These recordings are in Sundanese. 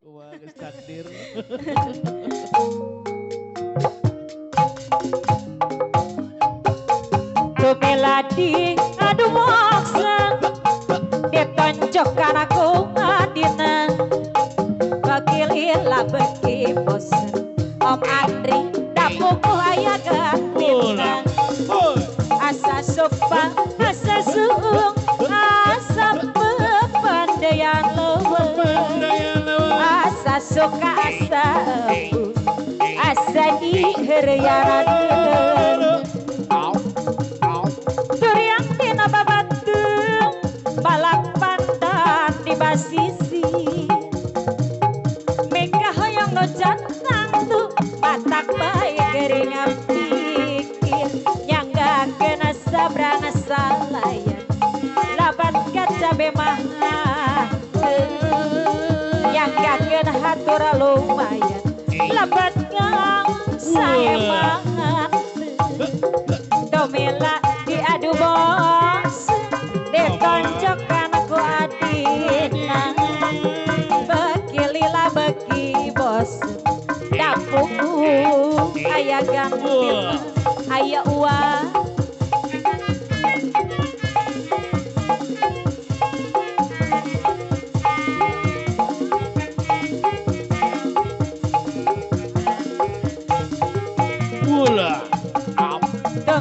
Wah, geus takdir. Tumeladi aduh moksa ditonjokkan aku adina bakilila beki bosen Om Andri dapuku aya gantina asa sopa asa suung asa pepandayan leuweung asa suka asa empu asa diheureuyaan turiang tina babateung balak pandan di basisi meka hoyong nu jantang tu batak bae gering pikir nyanggakeun sabrang salayan labat kacabe mah nyanggakeun hatur lumayan labat ngang saemangan domela diadu bos ditonjokkan ku adina beki lila beki bos dapuku aya gantina aya uang.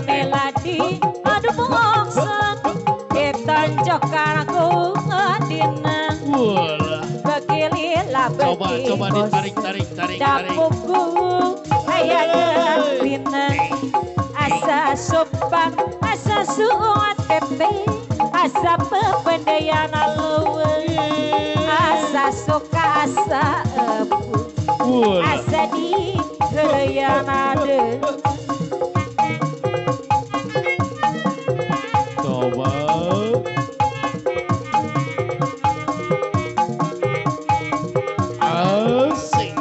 Meladi aduh bongsen ditonjokkan aku adina beki lila beki coba ditarik tarik tarik tarik dapuku aya gantina asa sopan asa suat tepe asa pependayan leuweung asa suka asa empu asa di heureuyana deui. Coba. Asik.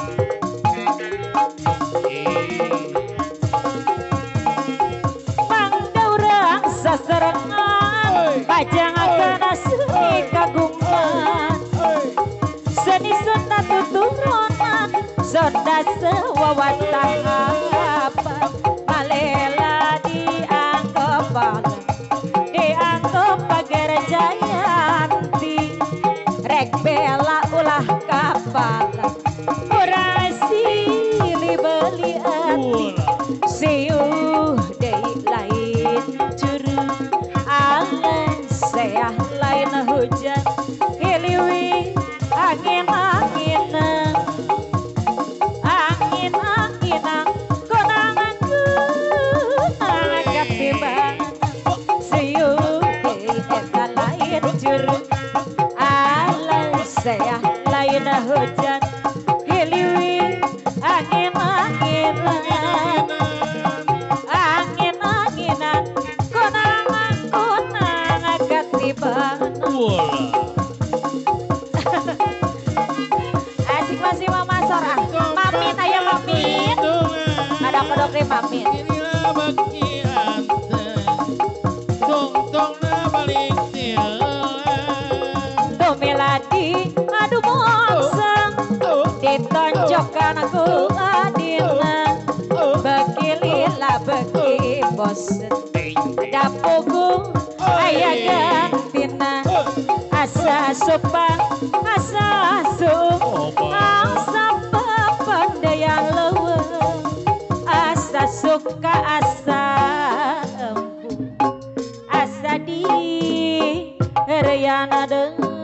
Mangdaurang sasarengan pajang kana seni kagungan seni sunda tuturunan sonda sewawatahapan malela dianggap dianggap pagar jayanti rek bela ulah kapal urang silih beli ati siuh deui lain juru alen seah lain hujan hiliwi angin-anginan angin-anginan konangan kunangan katiban siuh deui eta lain juru alen seah lain hujan hiliwi angin-anginan angin-anginan konangan konangan katiban. Asik masih Mama Sora. Mamin aya mamin. Ada kodok deh mamin. Tuh meladi aduh bongseng ditonjokkan aku adina beki lila beki bosen dapuku aya gantina asa sopan asa suung asa pependayan leuweung asa suka asa empu asa di heureuyana deui.